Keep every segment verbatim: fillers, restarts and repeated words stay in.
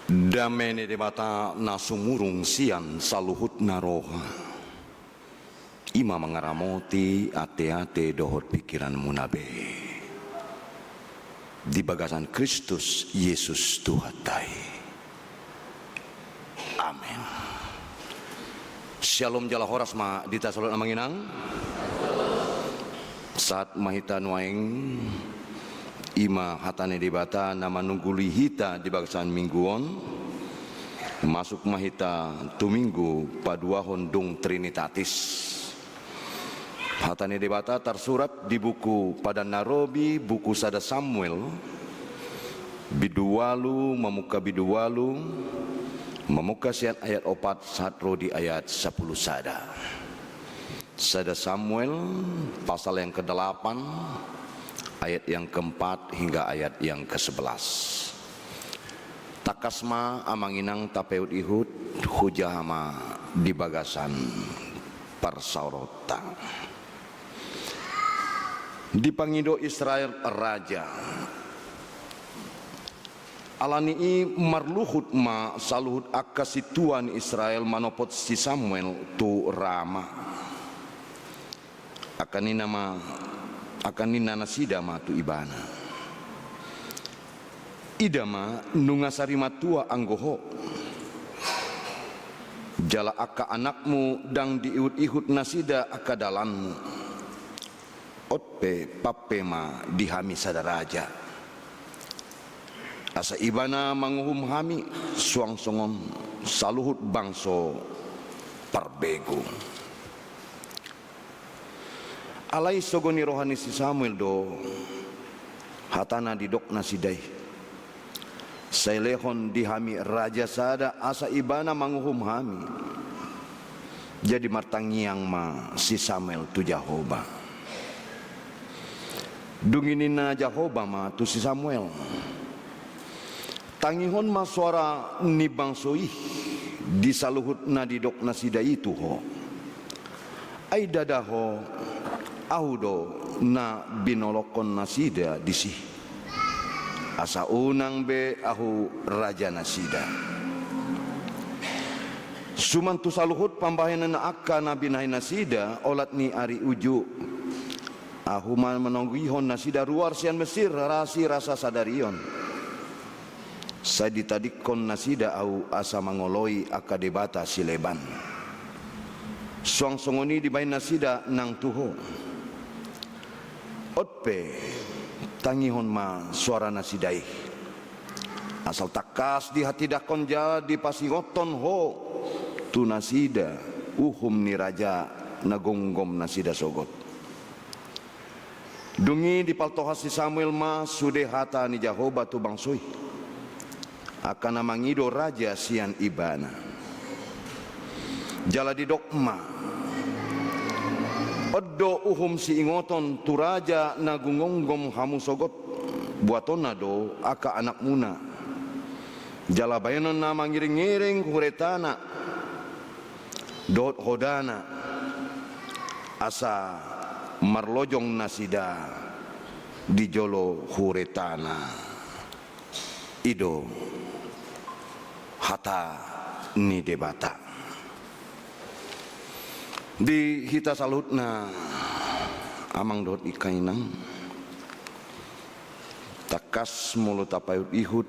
Dame ni Debata na sumurung sian saluhut na roha, i ma mangaramoti ateate dohot pingkiranmuna be, di bagasan Kristus Jesus Tuhanta i. Amen. Syalom jala horas ma di hita saluhut amang inang. Sahat ma hita nuaeng, i ma hata ni Debata na manungguli hita di bagasan minggu on. Masuk ma hita tu minggu paduahon dung Trinitatis. Hata ni Debata tarsurat di buku Padan na Robi, buku sada Samuel, bindu ualu, mamungka bindu ualu, mamungka sian ayat opat sahat ro di ayat sampulu sada. Sada Samuel, pasal yang kedelapan, ayat yang keempat hingga ayat yang kesebelas. Tangkas ma amang inang tapaihut-ihut, hujaha ma di bagasan parsaoronta. Dipangido Israel raja. Alani i marluhut ma saluhut angka sintua ni Israel manopot si Samuel tu Rama. Angka ninna ma, angka ninna nasida ma tu ibana: Ida ma, nunga sari matua anggo ho, jala angka anakmu ndang diihut-ihut nasida angka dalanmu. On pe, pampe ma di hami sada raja, asa ibana manguhum hami suang songon saluhut bangso parbegu. Alai sogo ni roha ni si Samuel do hata na didok nasida i. Sai lehon di hami raja sada, asa ibana manguhum hami. Jadi martangiang ma si Samuel tu Jahowa. Dung i ninna Jahowa ma tu si Samuel: Tangihon ma soara ni bangso i di saluhut na didok nasida i tu ho. Ai ndada ho, ahu do na binolongkon nasida disi, asa unang be ahu raja nasida. Suman tu saluhut pambahenan angka na binahen nasida olat ni ari uju, ahu ma manogihon nasida ruar sian Mesir, rasi rasa sadari on. Sai ditadingkon nasida ahu asa mangoloi angka debata sileban, suang songon i dibahen nasida nang tu ho. On pe, tangihon ma soara nasida i. Asal tangkas dihatindangkon jala dipasingothon ho tu nasida uhum ni raja na gomgom nasida sogot. Dung i dipaltohas si Samuel ma sude hata ni Jahowa tu bangso i, angka na mangido raja sian ibana. Jala didok ma: On do uhum siingoton tu raja na gomgom hamu sogot, buatonna do angka anakmuna. Jala bahenon na mangiring-iring huretana dohot hodana, asa marlojong nasida di jolo huretana. I do hata ni Debata. Di hita saluhutna, amang dohot inang, tangkas molo tapaihut-ihut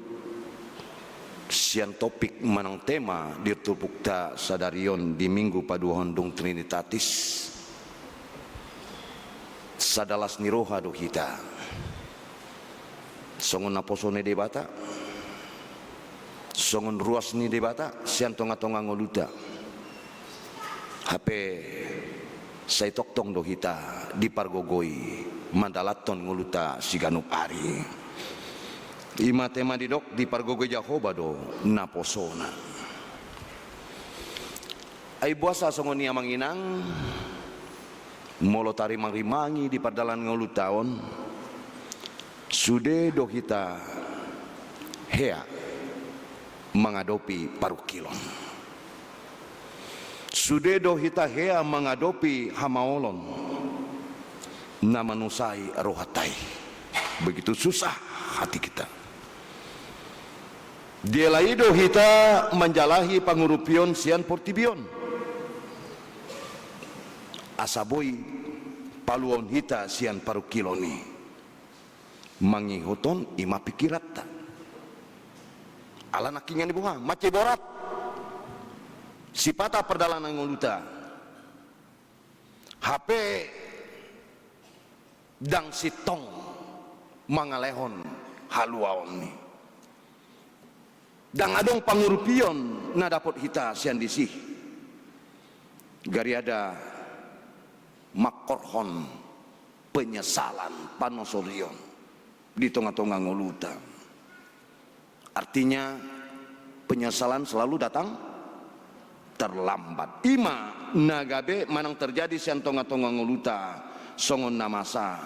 sian topik manang tema di turpukta sadari on di Minggu paduahon dung Trinitatis, sada las ni roha do hita. Songon naposo ni Debata, songon ruas ni Debata sian tonga-tonga ngolunta. Hape sai tongtong do hita dipargogoi mandalanhon ngolunta siganup ari. I ma tema didok, dipargogoi Jahowa do naposona. Ai boasa songon i, amang inang, molo tarimang-rimangi di pardalanan ngolunta on, sude do hita hea mangadopi parungkilon. Sude do hita hea mangadopi hamaolon na manusai rohanta i. Begitu susah hati kita. Diela i do hita manjalahi pangurupion sian portibi on, asa boi paluaon hita sian parungkilon i. Mangihuthon i ma pikiranta. Ala nangkiningan i boha, mansai borat sipata pardalanan ngoluta. Hape ndang sintong mangalehon haluaon i. Ndang adong pangurupion na dapot hita sian disi. Gariada mangkorhon penyesalan, panosorion di tonga-tonga ngoluta. Artinya, penyesalan selalu datang terlambat. I ma na gabe manang terjadi sian tonga-tonga ngoluta songon na masa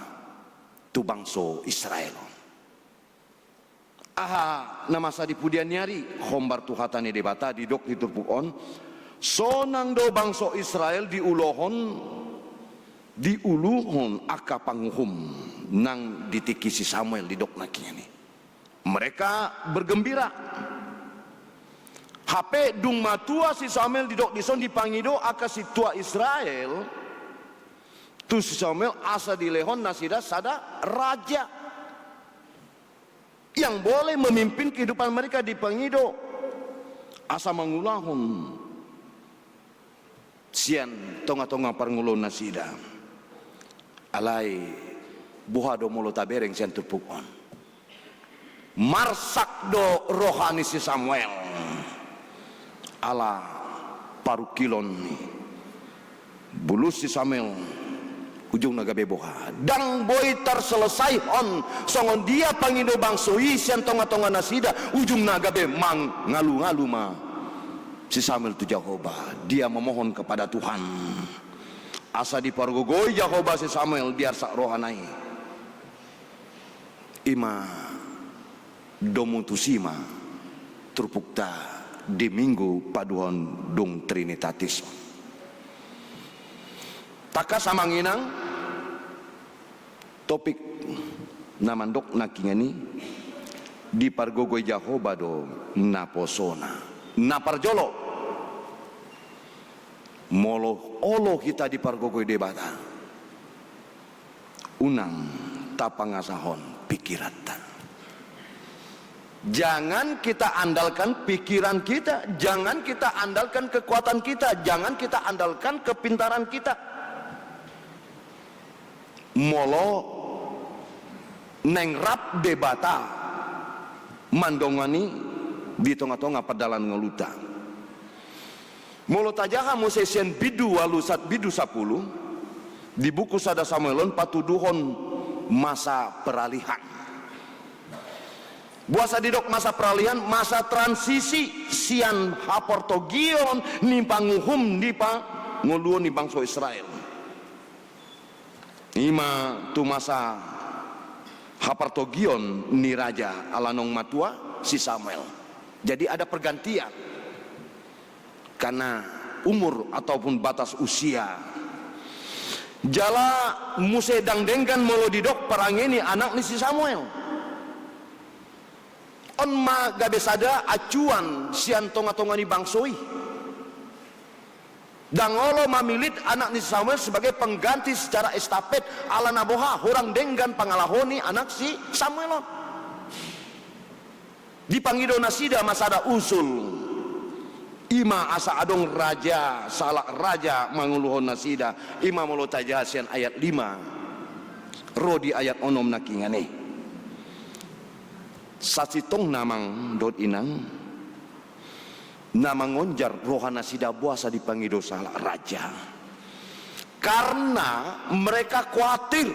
tu bangso Israel on. Aha na masa di pudian ni ari? Hombar tu hata ni Debata didok di turpuk on, sonang do bangso Israel diuluhon, diuluhon angka panguhum nang di tingki si Samuel didok nangkiningan i. Mereka bergembira. Hape dung matua si Samuel didok dison dipangido angka sintua Israel tu si Samuel asa dilehon nasida sada raja yang boleh memimpin kehidupan mereka, dipangido asa mangulahon sian tonga-tonga parngoluon nasida. Alai boha do molo tabereng sian turpuk on? Marsak do roha ni si Samuel ala parungkilon i. Bulus si Samuel, ujungna gabe boha? Ndang boi tarselesaihon songon dia pangido bangso i sian tonga-tonga nasida, ujungna gabe mangalu-ngalu ma si Samuel tu Jahowa. Dia memohon kepada Tuhan asa dipargogoi Jahowa si Samuel diarsak rohana i. I ma domu tusi ma turpukta di Minggu paduahon dung Trinitatis. Tangkas amang inang, topik na mandok nangkiningan i, dipargogoi Jahowa do naposona. Na parjolo, molo olo hita dipargogoi Debata, unang tapangasahon pikiranta. Jangan kita andalkan pikiran kita, jangan kita andalkan kekuatan kita, jangan kita andalkan kepintaran kita. Molo naeng rap Debata mandongani di tonga-tonga pardalanan ngoluta. Molo tajaha muse sian bindu ualu sahat bindu sampulu, di buku sada Samuel on patuduhon masa peralihan. Boasa didok masa peralihan? Masa transisi sian haportogion ni panguhum ni pangoluon ni bangso Israel. I ma tu masa hapartogion ni raja ala naung matua si Samuel. Jadi ada pergantian karena umur ataupun batas usia. Jala muse ndang denggan molo didok parange ni anak ni si Samuel. On ma gabe sada acuan sian tonga-tonga ni bangso i. Ndang olo mamillit anak ni si Samuel sebagai pengganti secara estafet, ala na boha, hurang denggan pangalaho ni anak si Samuel on. Dipangido nasida ma sada usul, i ma asa adong raja, sahalak raja mangoluhon nasida, i ma molo tajaha sian ayat lima ro di ayat onom nangkiningan i. Sasintongna amang dohot inang, na mangonjar roha nasida boasa dipangido sahalak raja. Karena mereka khawatir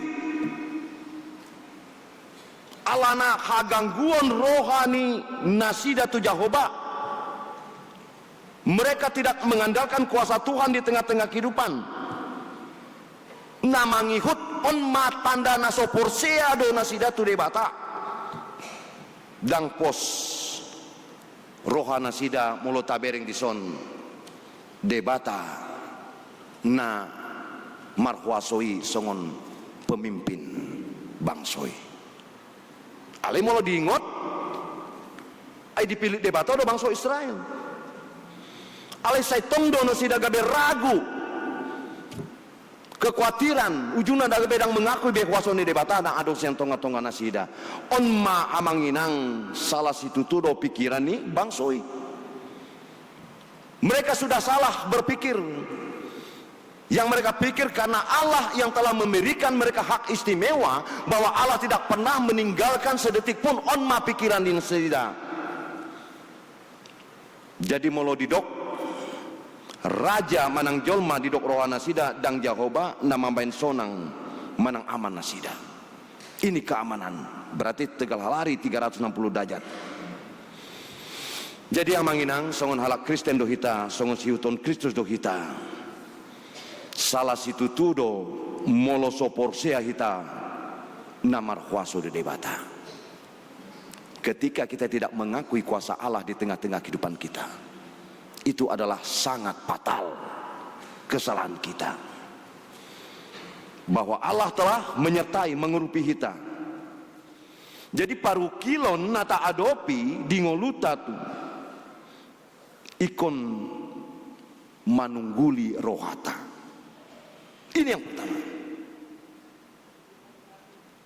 alana hagangguon roha ni nasida tu Jahowa. Mereka tidak mengandalkan kuasa Tuhan di tengah-tengah kehidupan. Na mangihut on ma tanda na so porsea do nasida tu Debata. Ndang pos roha nasida molo tabereng dison Debata na marhuaso i songon pemimpin bangso i. Alai molo diingot, Ai dipillit Debata do bangso Israel. Alai sai tong do nasida gabe ragu, kekuatiran, ujungna gabe ndang mengakui be huaso ni Debata na adong sian tonga-tonga nasida. On ma amang inang salah situtu do pikiran ni bangso i. Mereka sudah salah berpikir. Yang mereka pikir karena Allah yang telah memberikan mereka hak istimewa, bahwa Allah tidak pernah meninggalkan sedetik pun, on ma pikiran ni nasida. Jadi molo didok raja manang jolma didok roha nasida ndang Jahowa na mambahen sonang manang aman nasida. Ini keamanan. Berarti tegal halari tiga ratus enam puluh derajat. Jadi amang inang, songon halak Kristen do hita, songon sihuthon Kristus do hita. Salah situtu do molo so porsea hita na marhuaso do Debata. Ketika kita tidak mengakui kuasa Allah di tengah-tengah kehidupan kita, itu adalah sangat fatal kesalahan kita. Bahwa Allah telah menyertai, mengurupi hita. Jadi parungkilon na taadopi di ngolunta tu ingkon manungguli rohanta. Ini yang pertama.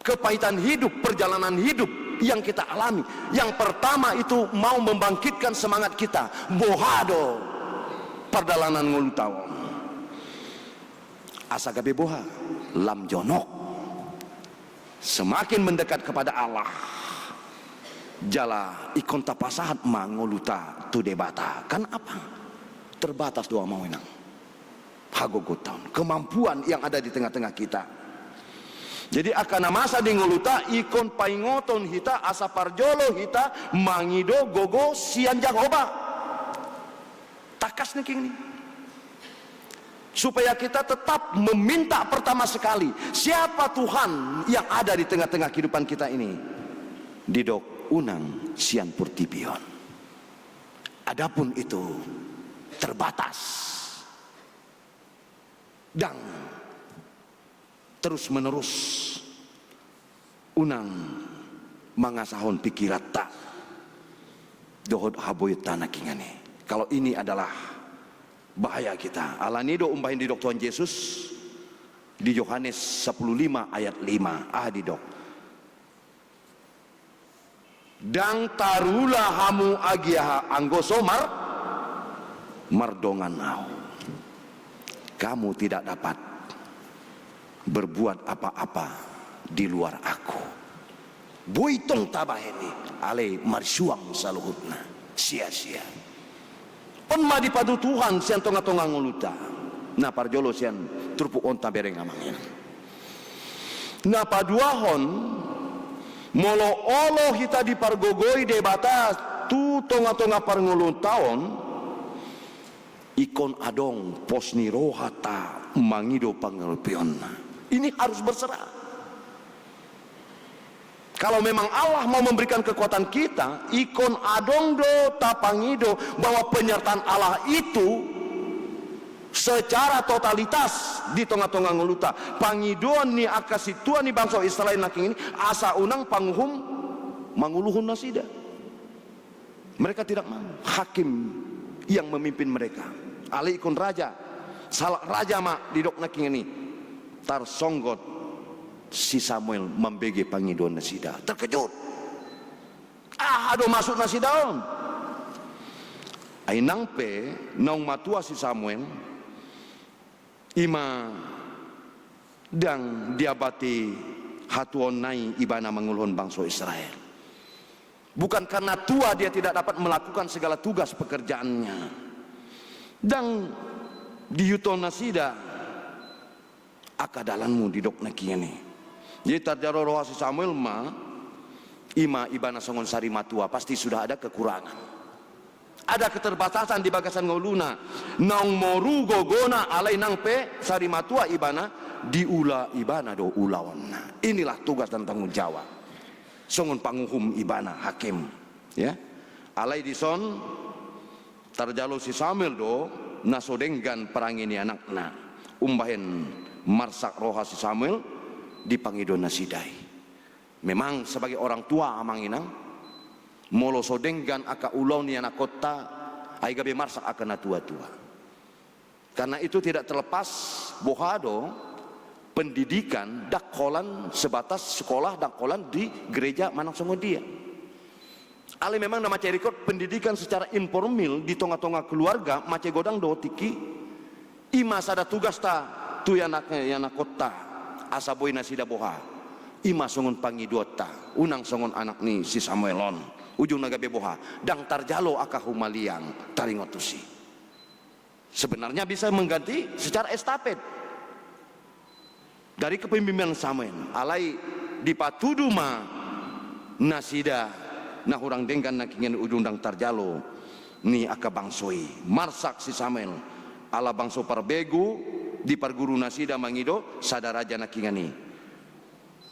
Kepahitan hidup, perjalanan hidup yang kita alami, yang pertama itu mau membangkitkan semangat kita. Boha do pardalanan ngolunta on? Asa gabe boha? Lam jonok. Semakin mendekat kepada Allah. Jala ingkon tapasahat ma ngolunta tu Debata. Kan apa? Terbatas do amang inang. Hagogotan, kemampuan yang ada di tengah-tengah kita. Jadi angka na masa di ngolunta ingkon paingoton hita asa parjolo hita mangido gogo sian Jahowa. Tangkas nangkin i. Supaya kita tetap meminta pertama sekali, siapa Tuhan yang ada di tengah-tengah kehidupan kita ini? Didok unang sian portibi on. Adapun itu terbatas. Ndang terus menerus unang mangasahon pikiranta dohot haboionta nangkiningan i. Kalau ini adalah bahaya kita. Alani do umbahen didok Tuhan Jesus di Yohanes sepuluh lima ayat lima. Aha didok? Ndang tarula hamu agia anggo so mar-, mardongan Ahu. Kamu tidak dapat berbuat apa-apa di luar Aku. Boi tong tabahen i, alai marsuang saluhutna sia-sia. On ma dipatuduhon sian tonga-tonga ngolunta. Na parjolo sian turpuk on tabereng amang inang. Na paduahon, molo olo hita dipargogoi Debata tu tonga-tonga parngoluonta on, ingkon adong pos ni rohanta mangido pangurupionna. Ini harus berserah. Kalau memang Allah mau memberikan kekuatan kita, ingkon adong do tapangido bahwa penyertaan Allah itu secara totalitas di tonga-tonga ngolunta. Pangidoan ni angka sintua ni bangso Israel nangkin i asa unang panguhum manguluhon nasida. Mereka tidak mau. Hakim yang memimpin mereka. Alai ingkon raja. Salah raja ma didok nangkiningan i. Tarsonggot si Samuel mambege pangidoan nasida. Terkejut. Aha do maksud nasida on? Ai nang pe naung matua si Samuel, i ma ndang diabati hatuaonna i ibana manguluhon bangso Israel. Bukan karena tua dia tidak dapat melakukan segala tugas pekerjaannya. Ndang diihuthon nasida angka dalanmu didok nangkiningan i. Jadi tarjalo roha si Samuel ma, i ma ibana songon sarimatua, pasti sudah ada kekurangan. Ada keterbatasan di bagasan ngoluna. Naung moru gogona alai nang pe sarimatua ibana, diula ibana do ulaonna. Inilah tugas dan tanggung jawab. Songon panguhum ibana, hakim. Ya. Alai dison tarjalo si Samuel do na so denggan parange ni anakna. Umbahen marsak roha si Samuel di pangidoan nasida i. Memang sebagai orang tua amang inang, Molo so denggan angka ulaon ni anakkonta, ai gabe marsak angka na tua-tua. Karena itu tidak terlepas, boha do, pendidikan ndang holan sebatas sekolah, ndang holan di gereja manang songon dia. Alai memang na mansai rikot pendidikan secara informal di tonga-tonga keluarga mansai godang do tingki. I ma sada tugasta tu anak, anakkonta, asa boi nasida boha. I ma songon pangidoanta, unang songon anak ni si Samuel on. Ujungna gabe boha, ndang tarjalo angka humaliang taringot tusi. Sebenarnya bisa mengganti secara estafet dari kepemimpinan Samuel, alai dipatudu ma nasida na hurang denggan nangkiningan, ujung ndang tarjalo ni angka bangso i. Marsak si Samuel ala bangso parbegu, diparguru nasida mangido sada raja nangkiningan i.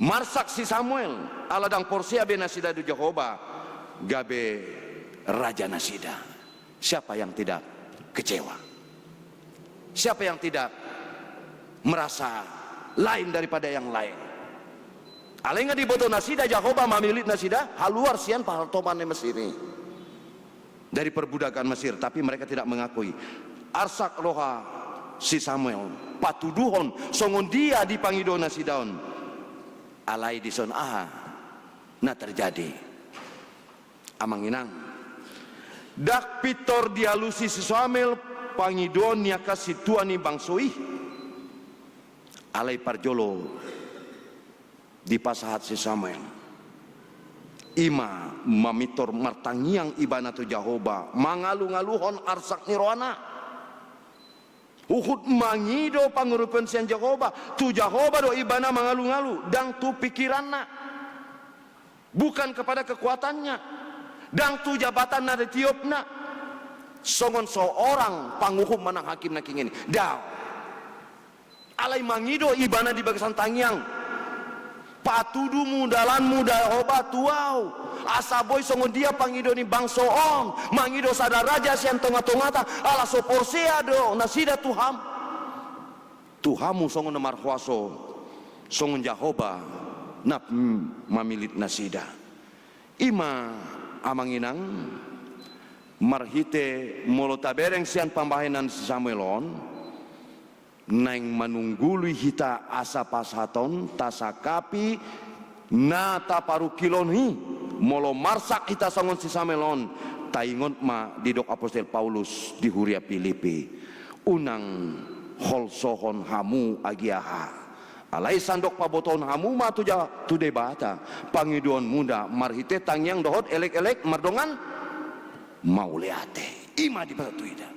Marsak si Samuel ala ndang porsea be nasida tu Jahowa, gabe raja nasida. Siapa yang tidak kecewa? Siapa yang tidak merasa lain daripada yang lain? Alai nga diboto nasida Jahowa mamillit nasida haluar sian partopan ni Mesir i, dari perbudakan Mesir, tapi mereka tidak mengakui. Arsak roha si Samuel patuduhon songon dia dipangido nasida on. Alai dison aha na terjadi? Amang inang, ndang pintor dialusi si Samuel pangidoan ni angka sintua ni bangso i. Alai parjolo dipasahat si Samuel, i ma mamintor martangiang ibana tu Jahowa, mangalungaluhon arsak ni rohana. Huhut mangido pangurupion sian Jahowa, tu Jahowa do ibana mangalungalu, ndang tu pikiranna. Bukan kepada kekuatannya, ndang tu jabatan na ditiopna songon seorang panguhum manang hakim nangkiningan i. Daong. Alai mangido ibana di bagasan tangiang. Patudu ma dalanmu Jahowa tu ahu, asa boi songon dia pangido ni bangso on, mangido sada raja sian tongatongata, ala so porsea do nasida tu hamu. Tu hamu songon na marhuaso, songon Jahowa na, mm, mamillit nasida. I ma amang inang, marhite molo tabereng sian pambahenan si Samuel on, naeng manunggului hita asa pasahat on tasangkapi na taparungkilhon i. Molo marsak hita songon si Samuel on, taingot ma didok apostel Paulus di huria Pilipi, unang holsohon hamu agia aha. Alai sandok pabotohon hamu ma tu Ja-, tu Debata pangidoanmuna marhite tangiang dohot elekelek mardongan mauliate. I ma dipasahat tu hita.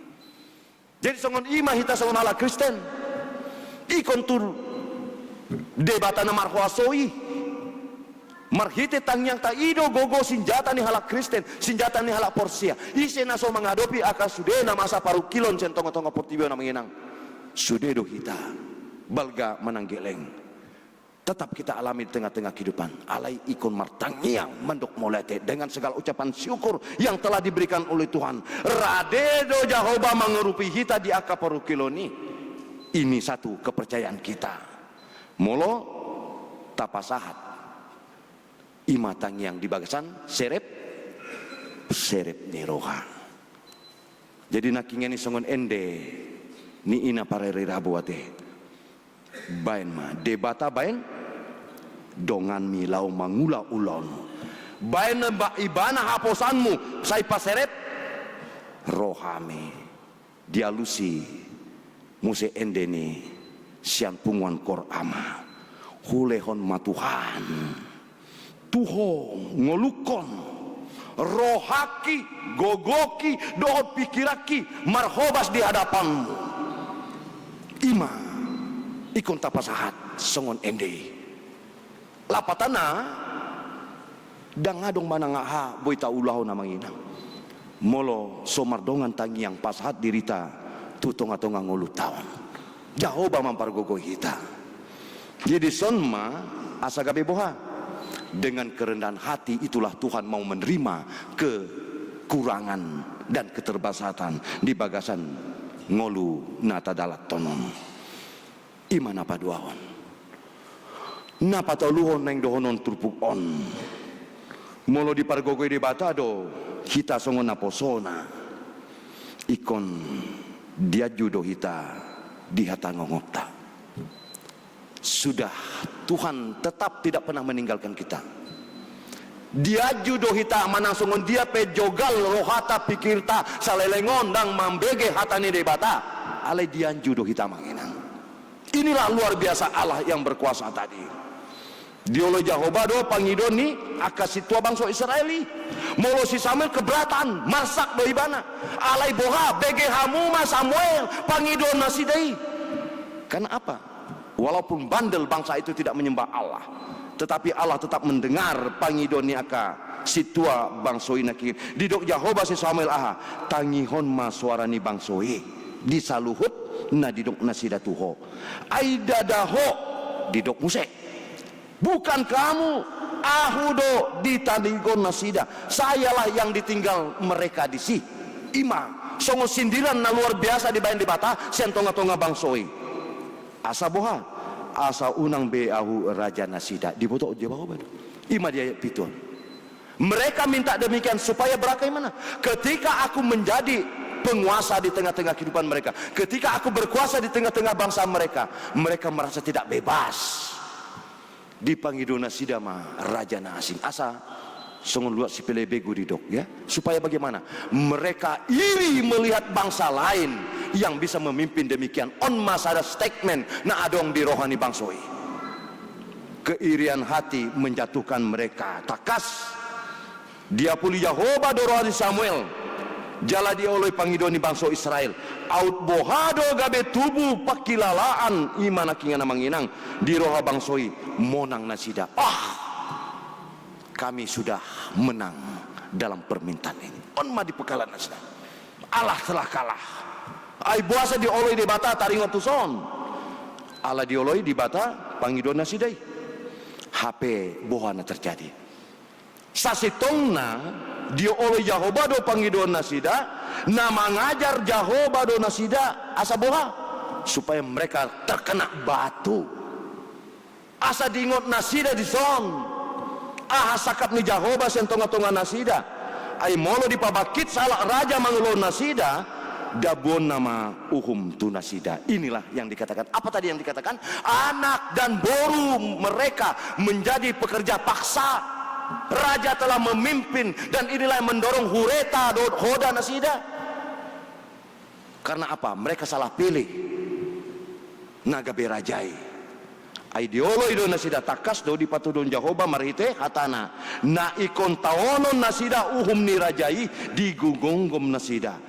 Jadi songon i ma hita songon halak Kristen. Ingkon tu Debata na marhuaso i. Marhite tangiangta i do gogo sinjata ni halak Kristen, sinjata ni halak porsea. Ise na so mangadopi angka sude na masa parungkilon sian tongatonga portibi on, amang inang, sude do hita, balga manang geleng. Tetap kita alami di tengah-tengah kehidupan. Alai ingkon martangiang mandok mauliate dengan segala ucapan syukur yang telah diberikan oleh Tuhan. Rade do Jahowa mangurupi hita di angka parungkilon i. Ini satu kepercayaan kita. Molo tapasahat, i ma tangiang di bagasan serep, serep ni roha. Jadi nangkiningan i songon ende ni ina pareri rabu ate. Baen ma Debata, baen donganmi laho mangula ulaonmu. Baen ma ibana haposanmu, sai paserep rohami. Dialusi muse ende ni sian punguan Kor Ama. Hulehon ma Tuhan tu ho ngolungkon rohangki, gogongki dohot pikiranki marhobas di hadapanmu. I ma ingkon tapasahat songon ende i. Lapatanna, ndang adong manang aha boi taulahon, amang inang, molo so mardongan tangiang pasahat dirita tu tongatonga ngolunta on. Jahowa mampargogoi hita. Jadi son ma asa gabe boha. Dengan kerendahan hati itulah Tuhan mau menerima kekurangan dan keterbatasan di bagasan ngolu na tadalathon on. I ma na paduahon. Na patoluhon naeng dohonon turpuk on. Molo dipargogoi Debata do hita songon naposona, ingkon dianju do hita di hata ngongonta. Sudah, Tuhan tetap tidak pernah meninggalkan kita. Dianju do hita manang songon dia pe jogal rohata, pikirta, saleleng on ndang mambege hata ni Debata. Alai dianju do hita, amang inang. Inilah luar biasa Allah yang berkuasa tadi. Dioloi Jahowa do pangidoan ni angka sintua bangso Israel i. Molo si Samuel keberatan, marsak do ibana. Alai boha, bege hamu ma Samuel, pangidoan nasida i. Karena apa? Walaupun bandel bangsa itu tidak menyembah Allah, tetapi Allah tetap mendengar pangidoan ni angka sintua bangso i nangkin. Didok Jahowa si Samuel aha? Tangihon ma soara ni bangso i di saluhut na didok nasida tu ho. Ai ndada ho, didok muse. Bukan kamu, ahu do ditangihon nasida. Sayalah yang ditinggal mereka disi. Ima songon sindiran na luar biasa dibaen Debata sian tonga-tonga bangso i. Asa boha? Asa unang be ahu raja nasida. Diboto Jahowa do. Ima di ayat pitu on. Mereka minta demikian supaya berapa, imana? Ketika aku menjadi penguasa di tengah-tengah kehidupan mereka, ketika aku berkuasa di tengah-tengah bangsa mereka, mereka merasa tidak bebas. Dipangido nasida ma raja na asing. Asa songon luat sipelebegu didok, ya. Supaya bagaimana? Mereka iri melihat bangsa lain yang bisa memimpin demikian. On ma sada statement na adong di roha ni bangso i. Keirian hati menjatuhkan mereka. Tangkas diapuli Jahowa do roha ni Samuel, jala dioloi pangidoan ni bangso Israel. Aut boha do gabe tubu pangkilalaan, ima nangkin, amang inang, di roha bangso i, monang nasida. Ah, kami sudah menang dalam permintaan ini. On ma di pangkilalaan nasida. Allah telah kalah. Ai boasa dioloi Debata taringot tu son? Ala dioloi Debata pangidoan nasida i. Hape boha na terjadi? Sasintongna dioloi Jahowa do pangidoan nasida, na mangajar Jahowa do nasida, asa boha? Supaya mereka terkena batu. Asa diingot nasida dison aha sangkap ni Jahowa sian tonga-tonga nasida. Ai molo dipabangkit sahalak raja mangulohon nasida, dabuonna ma uhum tu nasida. Inilah yang dikatakan. Apa tadi yang dikatakan? Anak dan boru mereka menjadi pekerja paksa. Raja telah memimpin, dan inilah yang mendorong hureta dohot hoda nasida. Karena apa? Mereka salah pilih na gabe raja i. Ai dioloi do nasida, tangkas do dipatuduhon Jahowa marhite hatana, na ingkon taonon nasida uhum ni raja i, digomgom nasida.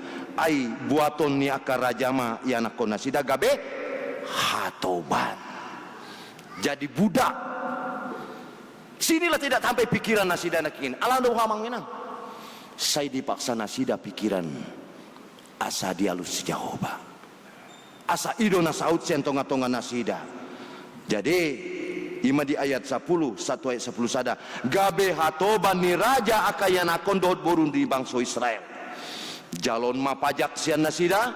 Ai buaton ni angka raja ma ianakhon nasida gabe hatoban. Jadi budak. Sinilah tidak sampai pikiran nasida nangkin. Ala do, amang inang. Sai dipaksa nasida pikiran asa dialusi Jahowa. Asa i do na saut sian tonga-tonga nasida. Jadi, ima di ayat sapulu, sahat tu ayat sapulu sada. Gabe hatoban ni raja angka ianakhon dohot boru ni bangso Israel. Jalo on ma pajak sian nasida,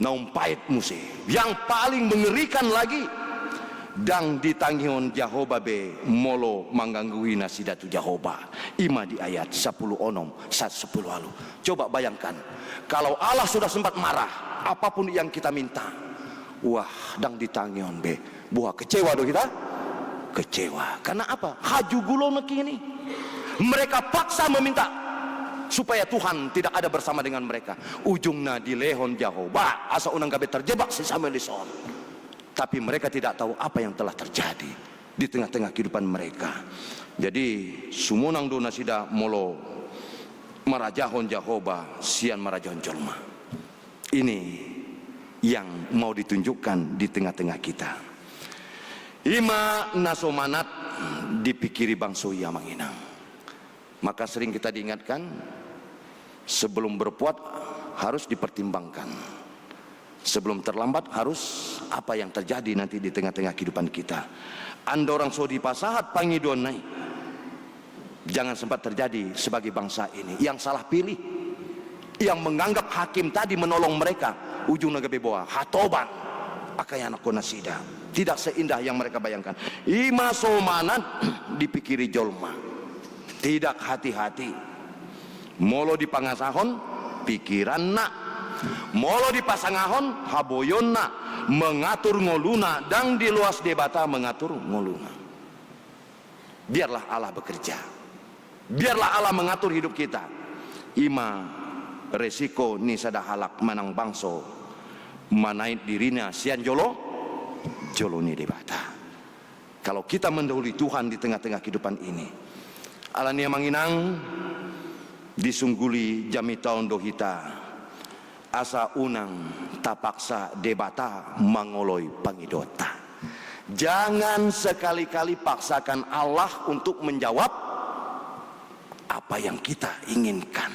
na umpaet muse. Yang paling mengerikan lagi, ndang ditangihon Jahowa be molo mangganggu i nasida tu Jahowa. Ima di ayat sapulu onom sahat sapulu ualu. Coba bayangkan, kalau Allah sudah sempat marah, apapun yang kita minta, wah, ndang ditangihon be. Boha, kecewa do hita? Kecewa. Karena apa? Hajugul on nangkin i. Mereka paksa meminta supaya Tuhan tidak ada bersama dengan mereka. Ujungna dilehon Jahowa, asa unang gabe terjebak si Samuel dison. Tapi mereka tidak tahu apa yang telah terjadi di tengah-tengah kehidupan mereka. Jadi, sumonang do nasida molo marajahon Jahowa sian marajahon jolma. Ini yang mau ditunjukkan di tengah-tengah kita. Ima na so manat dipikiri bangso i, amang inang. Maka sering kita diingatkan, sebelum berbuat harus dipertimbangkan. Sebelum terlambat harus, apa yang terjadi nanti di tengah-tengah kehidupan kita. Andorang so dipasahat pangidoanna i, jangan sempat terjadi sebagai bangsa ini yang salah pilih, yang menganggap hakim tadi menolong mereka, ujungna gabe boha? Hatoban angka ianakhon nasida. Tidak seindah yang mereka bayangkan. Ima so manat dipikiri jolma. Tidak hati-hati. Molo dipangasahon pikiranna, molo dipasangahon haboionna, mengatur ngoluna, ndang diloas Debata mengatur ngoluna. Biarlah Allah bekerja. Biarlah Allah mengatur hidup kita. Ima resiko ni sada halak manang bangso manaid dirina sian jolo, jolo ni Debata. Kalau kita mendahului Tuhan di tengah-tengah kehidupan ini, alani i amang inang, disungguli jamita on do hita, asa unang tapaksa Debata mangoloi pangidoanta. Jangan sekali-kali paksakan Allah untuk menjawab apa yang kita inginkan.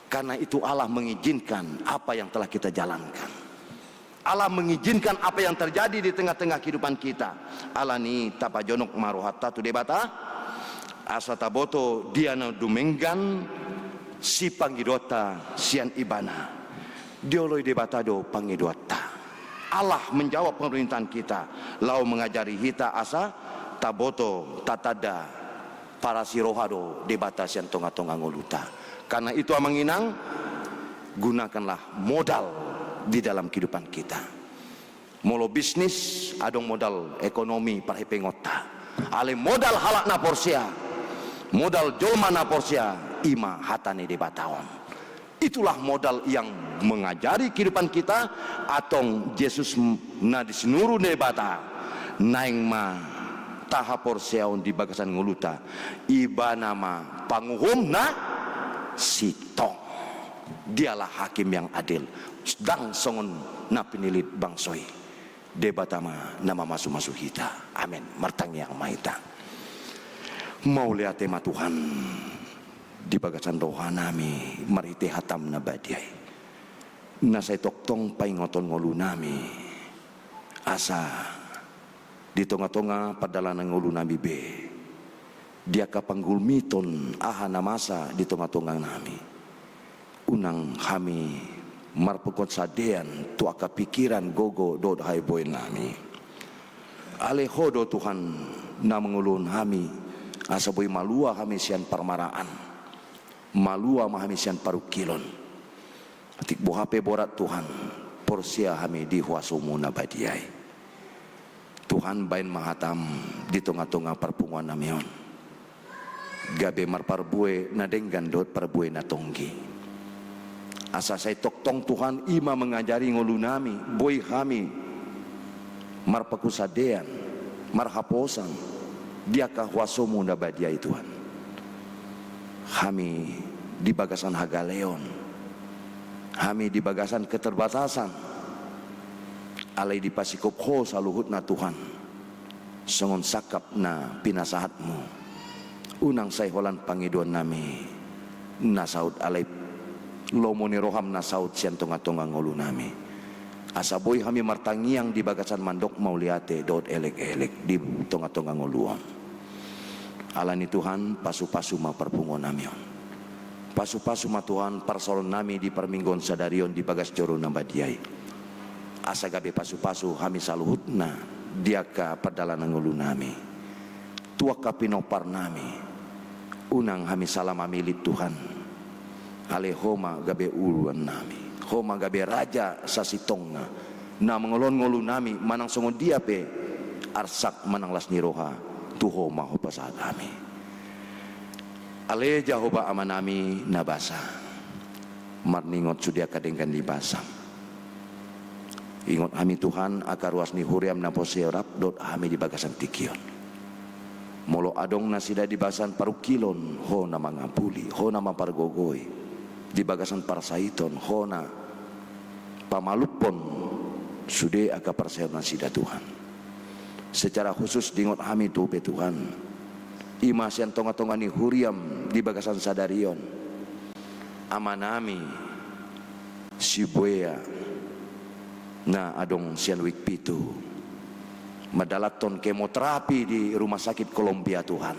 Karena itu Allah mengizinkan apa yang telah kita jalankan. Allah mengizinkan apa yang terjadi di tengah-tengah kehidupan kita. Alani i tapajonok ma rohanta tu Debata, asa taboto dia na dumenggan sipangidoanta sian Ibana. Dioloi Debata do pangidoanta. Allah menjawab permintaan kita, laho mangajari hita asa taboto, tatanda, parasi roha do Debata sian tonga-tonga ngolunta. Karena itu amang inang, gunakanlah modal di dalam kehidupan kita. Molo bisnis, adong modal ekonomi parhepengonta. Alai modal halak na porsea, modal jolma na porsea, ima hata ni Debata on. Itulah modal yang mengajari kehidupan kita, antong Jesus m-, na di sinuru ni Debata, naeng ma tahaporseaon di bagasan ngolunta, Ibana ma panguhum na sintong. Dialah hakim yang adil, ndang songon na pinilit bangso i. Debata ma na mamasu-masu hita. Amen. Martangiang ma hita. Mauliate ma Tuhan, di bagasan rohanami marhite hatam na badia i, na sai tongtong paingoton ngolunami, asa di tonga-tonga pardalanan ngolunami be, di angka panggulmiton aha na masa di tonga-tonganami, unang hami marpungkot sandean tu angka pikiran, gogo dohot hahiboaonnami. Alai Ho do Tuhan na manguluhon hami, asa boi malua hami sian parmaraan, malua ma hami sian parungkilon. Atik boha pe borat Tuhan, porsea hami di huaso-Mu na badia i. Tuhan, baen ma hatam di tonga-tonga parpunguannami on, gabe marparbue na denggan dohot parbue na tonggi. Asa sai tongtong Tuhan, i ma mangajari ngolunami, boi hami marpungkot sandean, marhaposan di angka huaso-Mu na badia i Tuhan. Hami di bagasan hagaleon, hami di bagasan keterbatasan, alai dipasingkop Ho saluhutna Tuhan, songon sangkap na pinasahat-Mu. Unang sai holan pangidoannami na saut, alai lomo ni roham na saut sian tonga-tonga ngolunami, asa boi hami martangiang di bagasan mandok mauliate dohot elek-elek di tonga-tonga ngolu on. Alani Tuhan, pasu-pasu ma parpunguannami on. Pasu-pasu ma Tuhan parsaorannami di parmingguon sadari on di bagas joro na badia i, asa gabe pasu-pasu hami saluhutna di angka pardalanan ngolunami, tu angka pinomparnami. Unang hami sala mamillit Tuhan, alai Ho ma gabe uluannami, Ho ma gabe raja sasintongna, na mangolohon ngolunami manang songon dia pe arsak manang las ni roha, tu Ho ma hupasahat hami. Ale Jahowa Amanami na basa, marningot sude angka denggan ni basam. Ingot hami Tuhan, angka ruas ni huriam na porsea rap dohot hami di bagasan tingki on. Molo adong nasida di bagasan parungkilon, Ho na mangampuli, Ho na mampargogoi. Di bagasan parsaiton, Ho na pamalumhon sude angka parsaitonnasida Tuhan. Secara khusus diingot hami tu pe Tuhan, i ma sian tonga-tonga ni huriam di bagasan sadari on, amanami si Buea na adong sian Wijk Pitu, mandalanhon kemoterapi di Rumah Sakit Kolombia Tuhan.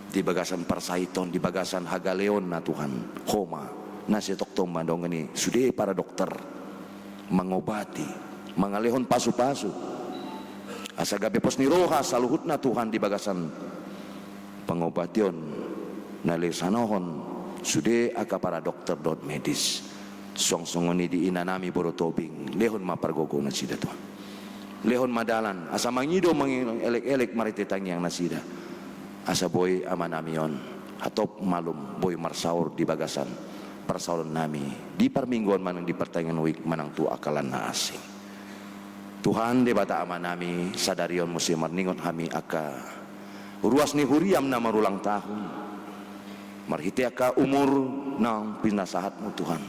Di bagasan parsaiton, di bagasan hagaleonna Tuhan, Ho ma na sai tongtong mandongani sude para dokter, mangobati, mangalehon pasu-pasu, asa gabe pos ni roha saluhutna Tuhan di bagasan pangobation na lesanohon sude angka para dokter dohot medis. Suang songon i di inanami boru Tobing, lehon ma pargogou nasida Tuhan. Lehon ma dalan, asa mangido mangelek-elek marhite tangiang nasida. Asa boi amanami on, hatop malum boi marsaor di bagasan parsaoran nami, di parmingguan manang di partangiangan Wik manang tu angka lan na asing. Tuhan Debata amanami, sadari on muse marningot hami angka ruas ni huriam na marulang tahun. Marhite angka umur naung pinasahatmu Tuhan,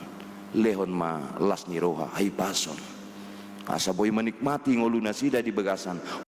lehon ma las ni roha, hahipason. Asa boi manikmati ngolu nasida di bagasan